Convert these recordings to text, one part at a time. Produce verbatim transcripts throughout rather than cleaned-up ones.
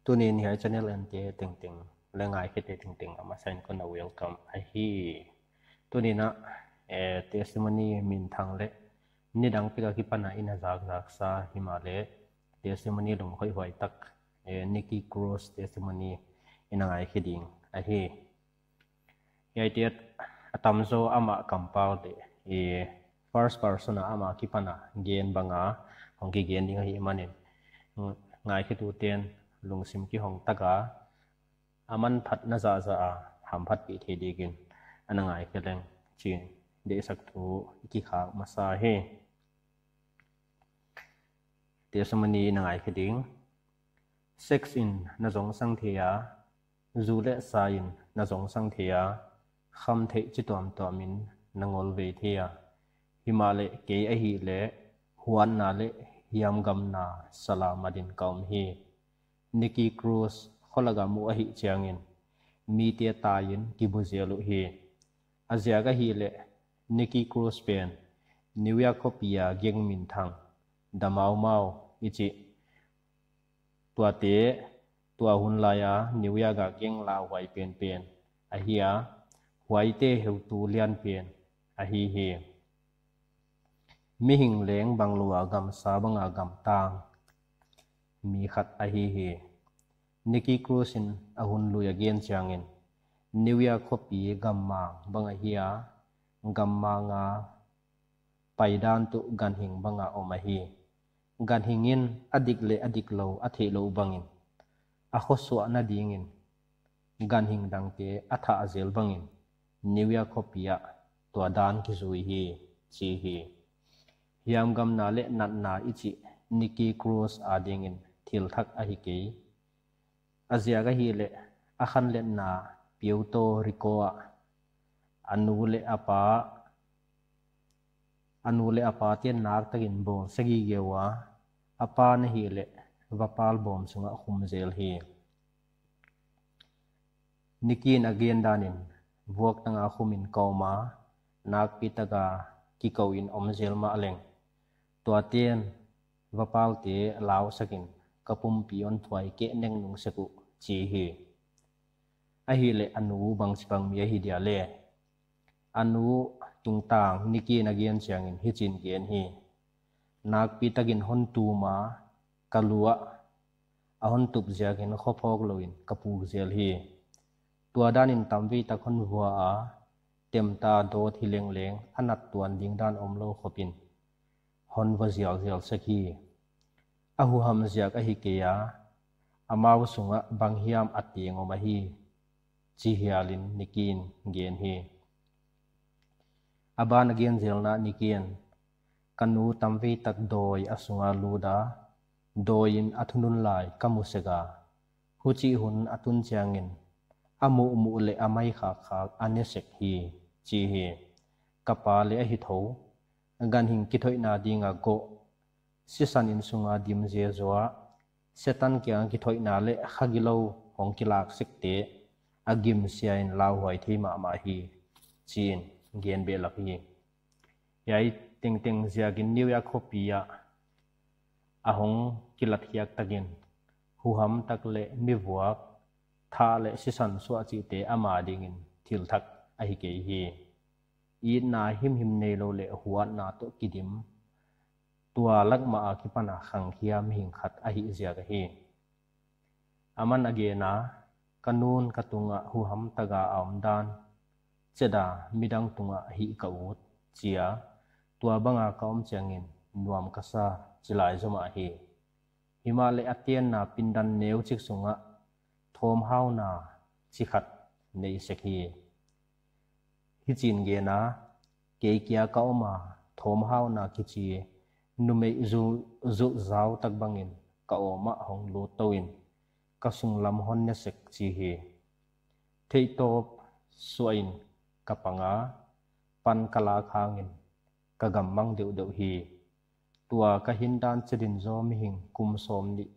Tuni'n hiai channel ente tengteng leh ngaikhiate tengteng a masa in kon na welcome ahi. Tuni'n a, eh, testimony minthang leh nidang pek a kipan a i na zakzak sa himahleh testimony lunghoihhuai tak, eh, Nicky Cruz testimony i na ngaikhe ding ahi. Hiaite a tamzaw amah kampau te, i first person a amah kipan a gen bang a hong kigen ding ahihmanin, ngaikhetute'n lungsim kihong tak a, a manphatna zahzah a hamphatpih thei dingin a na ngaikhe leng chi'n deihsak thu i kikhak masa hi. Testimony i na ngaikhe ding. Sex in na zongsang thei a, zu leh sa in na zongsang thei a, khamtheih chi tuamtuam in na ngolvei thei a. Himahleh kei ahihleh huatna leh hiamgamna sal a mat in ka om hi. Nicky Cruz kholak a mu ahih chiangin mite tai in kibu zel uhi. A ziak ahihleh Nicky Cruz pen New York khopi a gang minthang The Mau Mau i chih, tuate tua hun lai a New York a gang lauhuai penpen ahi a, huaite heutu lianpen ahi hi. Mihing leng banglou a gamsa bang a gamtang mi khat ahi hi. Nicky Cruz in a hun lui a gen chiangin New York khopi gammang bang ahi a, gammang a paidan tuh ganhing bang a om ahi. Ganhing in a dik leh a diklou a theihlouh bangin, a khosuahna dingin ganhing dangte a thah zel bangin New York khopi ah tua dan kizui hi, chi hi. Hiamgamna leh natna i chih Nicky Cruz adingin thil thak ahi kei. A ziak ahihleh a khanletna Puerto Rico ah a nu leh a pa, a nu leh a pate'n naktakin bawlsia gige ua, a pa'n ahihleh vapal bawm sungah khum zel hi. Nicky in a gen danin vuak tang a khum in ka om a, nakpi tak a kikou in om zel mahleng, tuate'n vapalte lausak in ka pumpi hon thuai keh nengnung sek uh, chi hi. Ahihleh a nu bangchibang mi ahi dia leh? A nu tungtang Nicky in a gen chiangin hichi'n gen hi. Nakpi takin hon tum a, ka lu ah a hon tup ziakin khophawk louin ka puk zel hi. Tua danin tamvei tak hon vua a, temta dawt hi lengleng a nat tuan ding dan omlou khopin hon vua zialzial sek hi. A huham ziak ahi kei a, amau sungah banghiam a teng om ahi, chi hialin Nicky in gen hi. A ban a gen zelna Nicky in, ka nu tamvei tak dawi a sung a lut a, dawi in a thunun lai ka mu sek a, huchih hun a tun chiangin a muhmuh leh a mai khakkhak a ne sek hi, chi hi. Ka pa leh ahi thou, ganhing kithoihna ding a goh, sisan in sung a dim zezua, Setan kiang kithoihna leh kha gilou hong kilak sekte a gimsia in lauhuai thei mahmah hi, chi'n gen behlap hi. Hiai tengteng ziakin New York khopi ah a hong kilat khiak takin, huham tak leh mi vuak, thah leh sisan suah chihte ama dingin thil thak ahi kei hi. Itna himhim neilou leh huatna toh kidim, tua lak mah a kipan a khangkhia mihing khat ahih ziak ahi. Aman a gen a, ka nu'n ka tungah huham tak a a om dan chet a midang tungah hih ka ut, chi a, tua bang a ka om chiangin nuam ka sa, chi lai zomah hi. Himahleh a tenna pindan neuchik sungah thawmhauna chi khat nei sek hi. Hichi'n gen a, kei kia ka om a, thawmhauna kichi numeih zul, zulh zau tak bangin ka awm ah hong lut tou in, ka sunglam hon ne sek, chi hi. Theihtawp suah in ka pang a, pan ka lak hangin ka gam mang deuhdeuh hi. Tua ka hin dan chet in zaw mihing kum sawmnih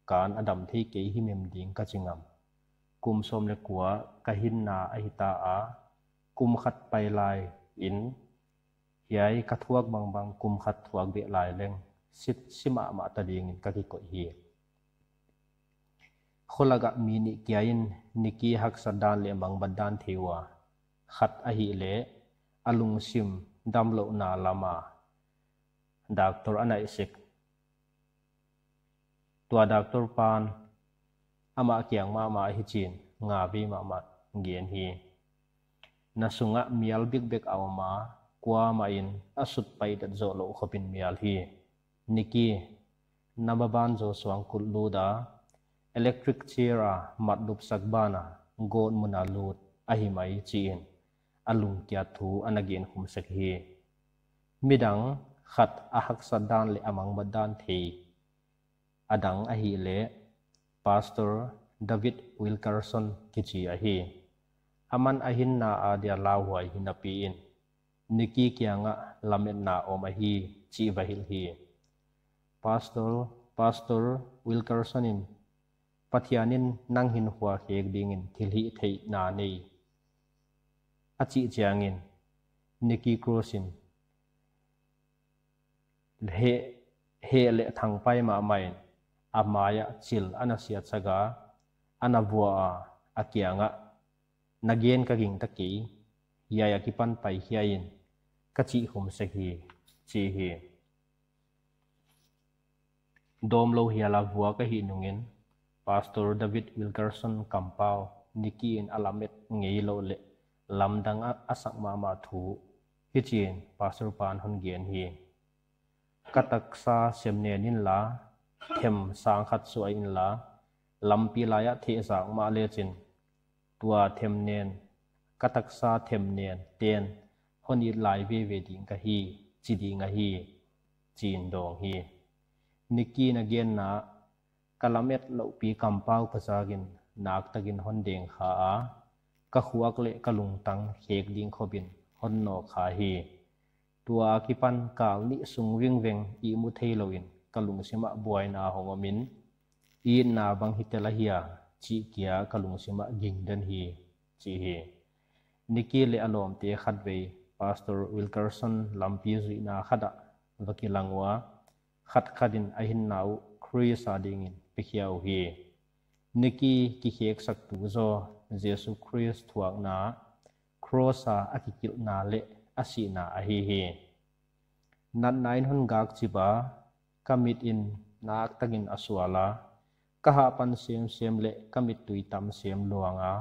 kan a dam thei kei himhim ding ka chi ngam. Kum sawm leh kua ka hinna ahi ta a, kum khat pai lai in, hiai ka thuak bangbang kum khat thuak beh lai leng, sit si mahmah ta dingin ka kikoih hi. Kholak ah mi nih kia in Nicky haksat dan leh mangbat dan thei ua. Khat ahihleh a lungsim damlouhna lam a doctor a naih sek. Tua doctor pan amah kiang mahmah hichi'n ngavei mahmah gen hi. Na sung ah mial bikbek a om a, kuamah in a sut paidet zoh louh khop in mial hi. Nicky, na maban zaw suangkulh lut a, electric chair a mat lupsak ban a, gawtmun a lut ahi mai, chi in a lungkiat thu ana gen khum sek hi. Midang khat a haksat dan leh a mangbat dan thei a dang ahihleh Pastor David Wilkerson kichi ahi. Aman a hinna a dia lauhuai hinapi in Nicky kiang ah lametna om ahi chih va hilh hi. Pastor, Pastor Wilkerson in Pathian in nang hinkhua khek ding in thilhihtheihna nei a chih chiang in Nicky Cruz in heh, heh leh thangpai mahmah in a mai ah chil ana siatsak a, ana vua a, a kiang ah, na gen ka gingta kei, hiai a kipan pai khia in, ka chih khum sek hi, chi hi. Dawmlou hial a vuak ahih nung in Pastor David Wilkerson kampau Nicky in a lamet ngeilouh leh lamdang a, a sak mahmah thu hichi'n Pastor pan hon gen hi. Ka taksa sem nen inla, them sang khat suah inla, lampi lai ah thehzak mah lechin, tua themnen, ka taksa themnen ten hon it lai veve ding ka hi, chi ding ahi, chi in dawng hi. Nicky in a genna, ka lamet louhpi kampau ka zak in naktak in hon deng kha a, ka khuak leh ka lungtang khek ding khop in hon nawk kha hi. Tua a kipan kal nih sung vingveng ihmu theilou in ka lungsim ah buaina hong om in, itna bang hi tel ahia chih kia ka lungsim ah ging den hi, chi hi. Nicky leh a lawmte khatvei Pastor Wilkerson lampi zuihna khat ah va kilang ua, khatkhat in a hinna uh Khrist a ding in pe khia uhi. Nicky kikheksak tu zaw Jesu Khrist thuakna, cross a a kikilhna leh a sihna ahi hi. Natna in hon gakchip a, ka mit in naktak in a sual a, ka hahpan semsem leh ka mittui tam sem luang a,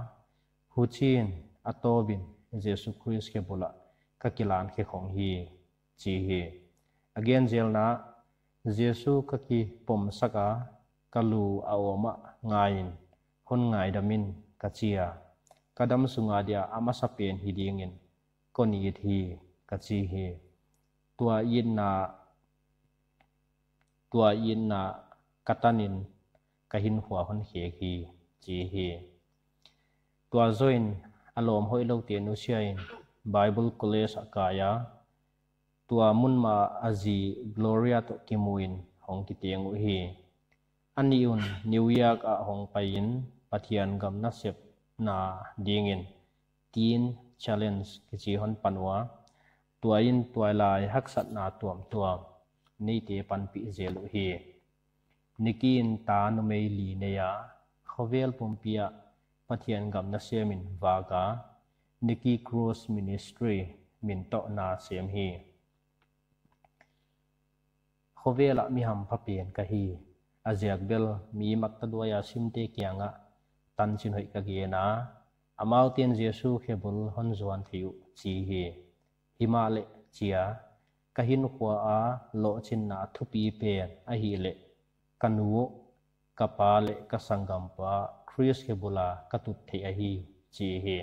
huchiin a tawp in Jesu Khrist khe bul ah ka kilan khe khong hi, chi hi. A gen zelna, Jesu ka kipomsak a, ka lu a awm ah ngai in, hon ngaidam in, ka chi a, ka dam sung a dia a masapen hi ding in kon it hi, ka chi hi. Tua itna, tua itna ka tan in ka hinkhua hon khek hi, chi hi. Tua zoh in a lawm hoihloute nusia in Bible College ah kai a, tua mun ma a zi Gloria toh kimu in hong kiteng uhi. A nih un New York ah hong pai in Pathian gam nasepna ding in Teen Challenge kichi hon pan ua, tua in tuailai haksatna tuamtuam neite panpih zel uhi. Nicky in ta numei li nei a, khovel pumpi ah Pathian gam nasem in vak a, Nicky Cruz Ministry min toh na sem hi. Khovel ah mi hampha pen ka hi, a ziak bel mi maktaduai a simte kiangah tanchin hoih ka gen a, amaute'n Jesu khe bul hon zuan thei uh, chi hi. Himahleh, chi a, ka hinkhua a lohchinna thupi pen ahihleh ka nu, ka pa leh ka sanggampa Khrist khe bul a ka tut theih ahi, chi hi.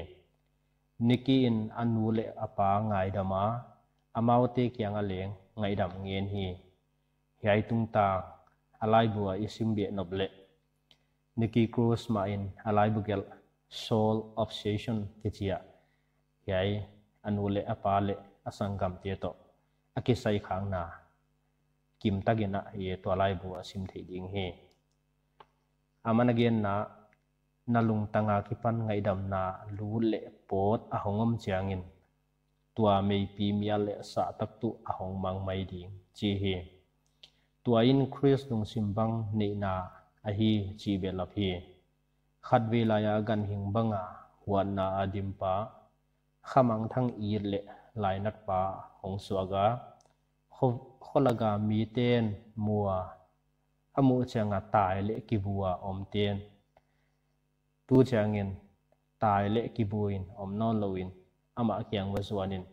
Nicky in a nu leh a pa ngaidam a, amaute kiang ah leng ngaidam ngen hi. Hiai tungtang a laibu ah i sim beh nop leh, Nicky Cruz mah in a laibu gelh Soul Obsession kichi ah, hiai a nu leh a pa leh a sanggamte toh a kisai khakna kimtak in ah i tua laibu ah sim theih ding hi. Aman a genna, na lungtang a kipan ngaihdamna lut leh pawt a hong om chiangin, tua meipi mial leh sahtak tuh a hong mang mai ding, chi hi. Tua in Khrist lungsim bang neihna ahi chih behlap hi. Khatvei laia ganhing banga huatna a dimpa, khamangthang it leh lainatpa hong suak a, kho-, kholak a miten mu a, a muh chiang a tai leh kibu a omten, tu chiangin tai leh kibu in om nawnlou in, amah kiang va zuan in,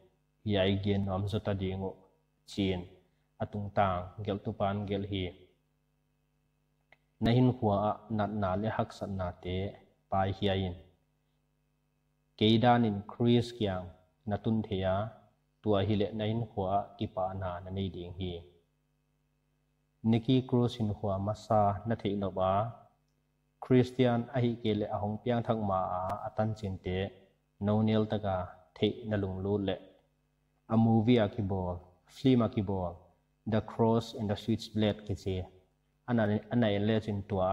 hiai gen nuam zota ding uh, chiin a tungtang gelhtupan gelh hi. Na hinkhua ah natna leh haksatnate paikhia in. Kei dan in Khrist kiang na tun thei a, tua hileh na hinkhua ah kipahna na nei ding hi. Nicky Cruz hinkhua masa na theih nop a, Khristian ahihkeileh a hong piangthak ma a a tanchinte, nou nel taka theih na lunglut leh, a movie a kibawl, film a kibawl, The Cross and the Switchblade kichi, ana, ana en lechin tua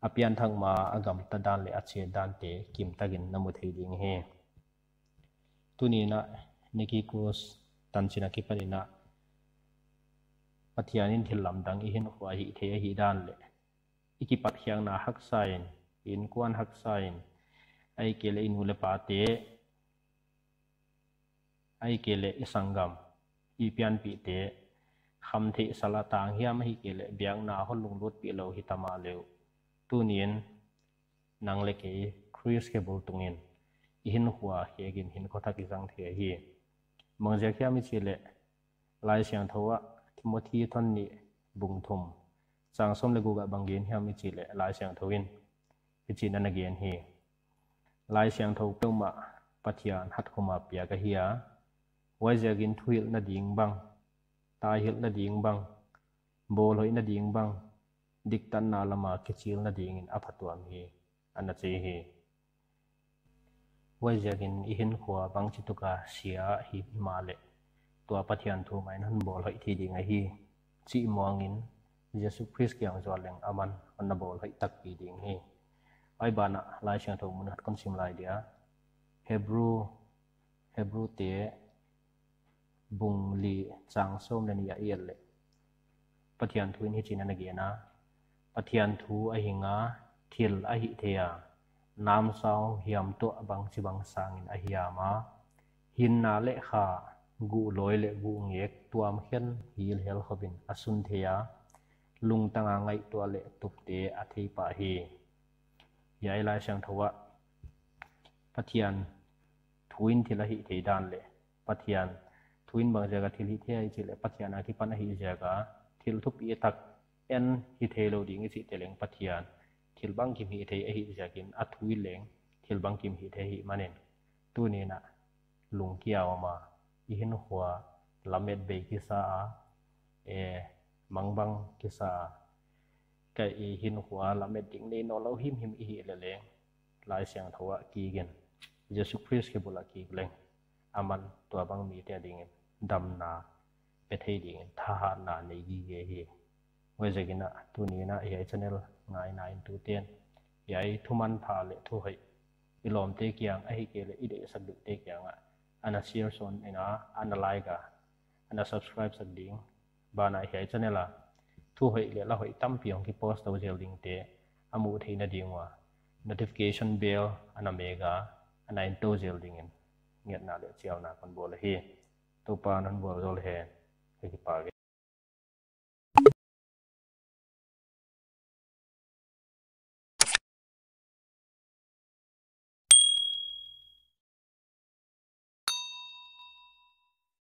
a piangthak ma a gamta dan leh a chiat dante kimtakin na mu thei ding hi. Tuni'n a Nicky Cruz tanching akipan in a Pathian in thil lamdang i hinkhua a hih theih ahihdan leh, i kipatkhiakna haksa in, i innkuan haksa in, ahihkeileh i nu leh pate, ahihkeileh i sanggam, i pianpihte, khamtheih sal a tang hiam ahihkeileh biakna hon lunglutpih lou hi ta mahleh uh, tuni'n nang leh kei Khrist khe bul tungin i hinkhua khek in hinkhua thak i zang thei hi. Bangziak hiam i chih leh, Laisiangthou ah Timothy thon nih bung thum chang sawm leh guk ah bang gen hiam i chih leh, Laisiangthou in hichi'n ana gen hi. Laisiangthou peuhmah Pathian hatkhum a piak ahi a, huaiziakin thuhilhna ding bang, taihilhna ding bang, bawlhoihna ding bang, diktatna lam a kichilna dingin a phatuam hi, ana chi hi. Huaiziakin i hinkhua bangchituk a sia himahleh, tua Pathian thu mah in hon bawlhoih thei ding ahi, chih muangin Jesu Khrist kiang zuan leng aman hon na bawlhoih takpi ding hi. Huai banah Laisiangthou mun khat kon sim lai dia. Hebru, Hebrute bung li chang sawm leh nih ah i et leh, Pathian thu in hichi'n ana gen a, Pathian thu a hing a, thil a hih theih a, namsau hiam tuah bangchibang sangin a hiam a, hinna leh kha, guhlawi leh guhngek tuamkhen hilhel khopin a sun thei a, lungtang a ngaihtuah leh tupte a thei pah hi. Hiai Laisiangthou ah Pathian thu in thil a hih theih dan leh, Pathian thu in bangziak a thil hih theih i chih leh, Pathian akipan ahih ziak a thil thupitak en hi theilou ding i chih teh leng, Pathian thil bangkim hih theih ahih ziakin a thu in leng thil bangkim hih theih ahihmanin, tuni'n a lungkia om a, i hinkhua lamet bei kisa a, e, mangbang kisa a, ka i hinkhua lamet ding nei nawnlou himhim i hih leh leng, Laisiangthou ah kik in, Jesu Khrist khe bul ah kik leng, aman tuabang mite adingin damna pe thei dingin thahatna nei gige hi. Huaiziakin a tuni'n a hiai channel ngaina in tute'n, hiai thumanpha leh thuhoih i lawmte kiang ahihkeileh i deihsak deuhte kiang ah ana share sawn in a, ana like a, ana subscribe sak ding, banah hiai channel a thuhoih leh lahoih tampi hong kipost tou zel dingte a muh theihna ding ua, notification bell ana mek a, ana en tou zel dingin ngetna leh chialna kon bawl ahi. Toupa'n hon vualzawl hen. Ka kipak e.